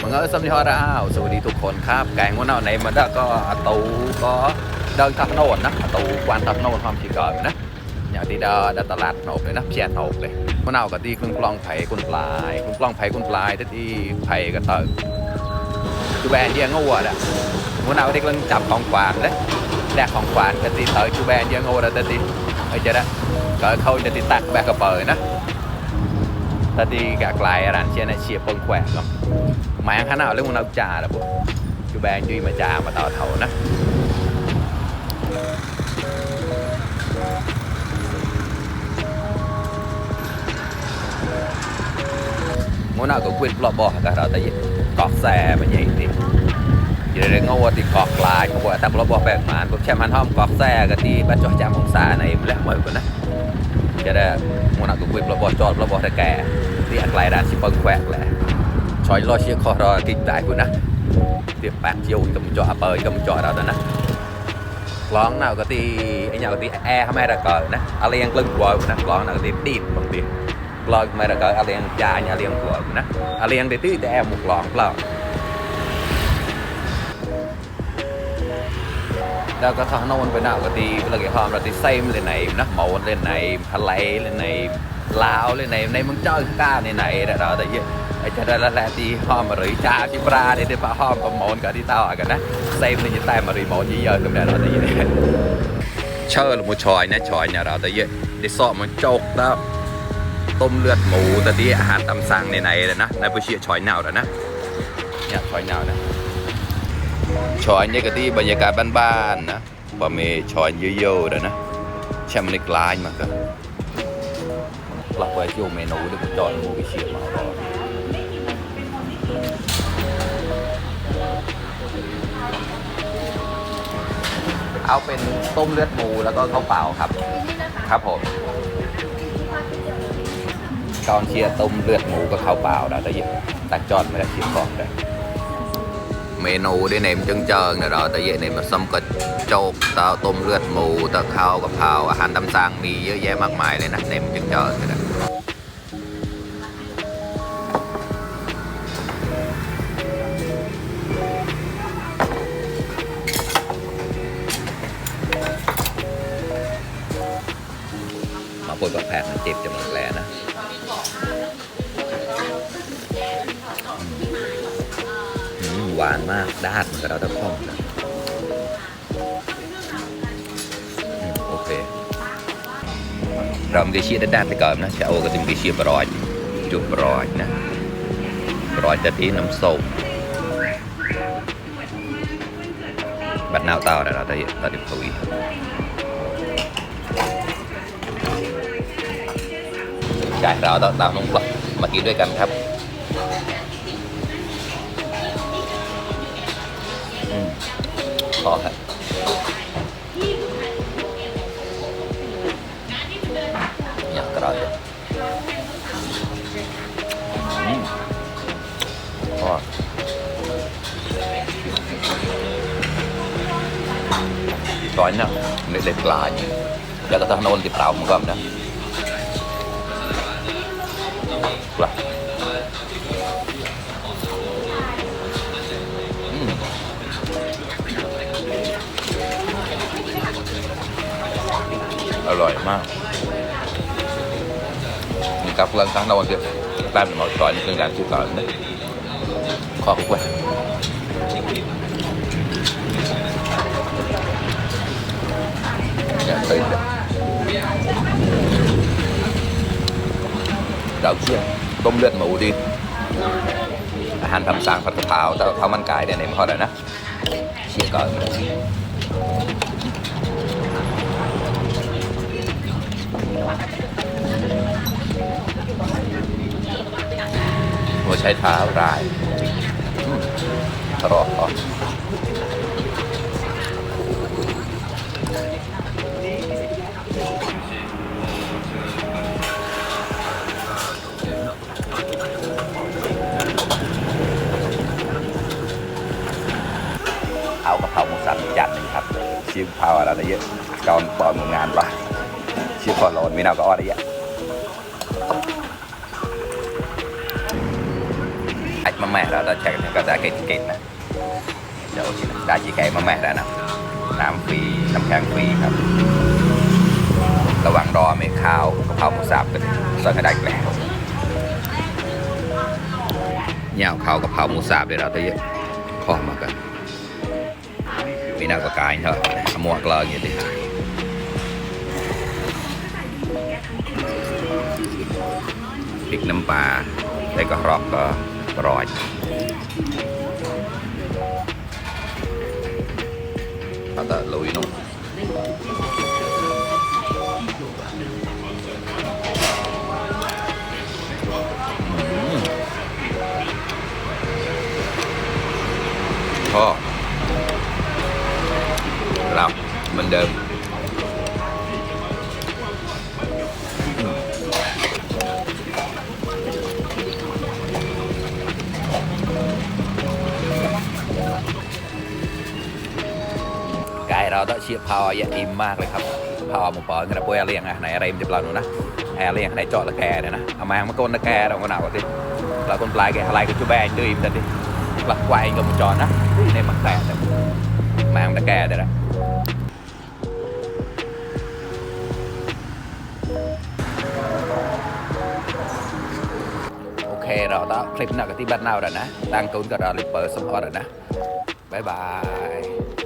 มึงสำนีฮอราสวัสดีทุกคนครับแกงวันไหนมันก็ตูก็เดินทับโนดนะตูกวนทับโนดความชีเกิดนะอย่างที่เดินตลาดโนดเลยนะเชียร์โนดเลยวันเอากับที่คุณปลองไผ่คุณปลายคุณปลองไผ่คุณปลายที่ไผ่ก็เติร์จูแบนเยี่ยงงัวน่ะวันเอาที่กำลังจับของกวานเลยแดกของกวานก็ที่เติร์จูแบนเยี่ยงงัวแล้วที่ไอ้เจ้าละก็เขาจะติดตักแบกกระเป๋านะtadi gak kelahiran sih anak siap pengkuat kan main kanเอาเรื่องมันเอาจ่าแล้วปุ๊บจูแบนจุยมาจ่ามาต่อเท่านะmuốn nào có quyền lọ bỏ cả đó tại vì cọt xe mà vậy thì vậy ngô thì cọt lại không phải tập lọ bỏ bẹt mà cũng xem hắn hôm cọt xe cái thì bắt cho chạm bóng xa này mới mới của nó cho nên muốn nào có quyền lọ bỏ ra kẻที่อะไรด้านสิบปังแควกแหละชอยรอเชียร์คอรอติดใจคุณนะเตียบปากโยนกับจ่อเปิดกับจ่อเราแต่นะร้องnàoก็ตีไอ้เงาตีแอร์ทำไมระเกิดนะอะไรยังกลึงกลัวนะร้องnàoก็ตีดีดบางทีร้องทำไมระเกิดอะไรยังจ่ายอะไรยังกลัวนะอะไรยังตีแต่แอร์หมุกร้องเปล่าแล้วก็ทางโน้นไปnàoก็ตีเวลาเกี่ยวกับเราตีเซมเลยไหนนะหมอนเลยไหนทะเลเลยไหนลาวเลยในมึงจ้อยก้าในไหนเราแต่ยี่ไอ้จะได้ละแหละที่ห้อมมาหรือชาชิบราเนี่ยที่ป้าห้อมประมวลกับที่เต้ากันนะเซมนี่จะแต่มาหรือหมอนยี่เยอะก็ไม่ได้เราแต่ยี่เชื่อหรือมูชอยนะชอยเนี่ยเราแต่ยี่ได้สอบมันโจกแล้วต้มเลือดหมูแต่ที่อาหารตำสั่งในเลยนะในผู้เชี่ยวชอยเน่าแล้วนะเนี่ยชอยเน่านะชอยเนี่ยก็ที่บรรยากาศบ้านๆนะบะเมชอยเยอะๆเลยนะแช่มันกลายมากเลยหลักไว้ที่เมนูที่ผมจอดมูไปเชียร์มาก่อนเอาเป็นต้มเลือดหมูแล้วก็ข้าวเปล่าครับครับผมตอนเชียร์ต้มเลือดหมูกับข้าวเปล่านะแต่ยังตักจอดไม่ได้เชียร์ก่อนเลยเมนูได้เนมจังเจิงนะเราแต่ยังเนมมาซ้ำกับโจ๊กตาต้มเลือดหมูตะข้าวกับเผาอาหารตำสั่งมีเยอะแยะมากมายเลยนะเนมจังเจิงนะมาปวดกับแผลมันเจ็บจมูกแหลนะหวานมากด้านเหมือนกับเราตะข้องนะโอเคเราไม่เชียร์ด้านไปก่อนนะจะเอาก็จะมีเชียร์บรอยจุบบรอยนะบรอยจะที่น้ำส้มบัดนาวเตาเราได้ตัดดิบตุยใช่เราต้องตามน้องปลอกมากินด้วยกันครับพอครับอยากกระโดดพอตอนนี้เล็กๆลายแล้วก็ทางโน้นติดเปล่าเหมือนกันนะอร่อยมากมีกับเรื่องทั้งเราเดียวแป้งหมดตอนนี้เป็นการชื่อก่อนนะขอบคุณอย่าตื่นเราเชี่ยต้มเลือดหมูดีอาหารทำสั่งผัดกะเพราแต่ข้าวมันไก่เนี่ยในมันพอแล้วนะเชี่ยก่อนหัวใช้เท้ารายรอเอากระเพราหมูสับจานหนึ่งครับชิมเผาอะไรเยอะตอนปอนงานปะชิมพอร้อนไม่น่าก็อ้อได้เยอะ mà mẹ đó check thì có ra cái này chỗ chỉ đã chỉ cái mà mẹ đã nèน้ำฟรีน้ำแข็งฟรีครับระวังรอเมฆขาวกะเพราหมูสับกันเสิร์ฟให้ได้แล้วเนี่ยข้าวกะเพราหมูสับเดี๋ยวเราจะเยอะข้อมากันมีน้ำกระกายเถอะหมวกเลยอย่างนี้พริกน้ำปลาได้กระรอกก็กรอยเราจะลุยนุ่มพ่อเราเหมือนเดิมไก่เราต้องเชียร์พาวอย่าอิ่มมากเลยครับพาวมุปอนกันนะพวกแอร์เลียงอะไหนอะไรมันจะปลาหนูนะแอร์เลียงไหนเจาะตะแกเนี่ยนะเอามามาก้นตะแกเราก็หนาวกว่าที่เราคนปลายแกอะไรก็ชูแบนดื้อมันดิปลักไกวกับมุจอนะในมักแต่มาตะแกเดี๋ยวนะโอเคเราต้องคลิปหน้ากับที่บ้านเราแล้วนะตั้งตุ้นกับเราเลยเปิดสมอร์แล้วนะบ๊ายบาย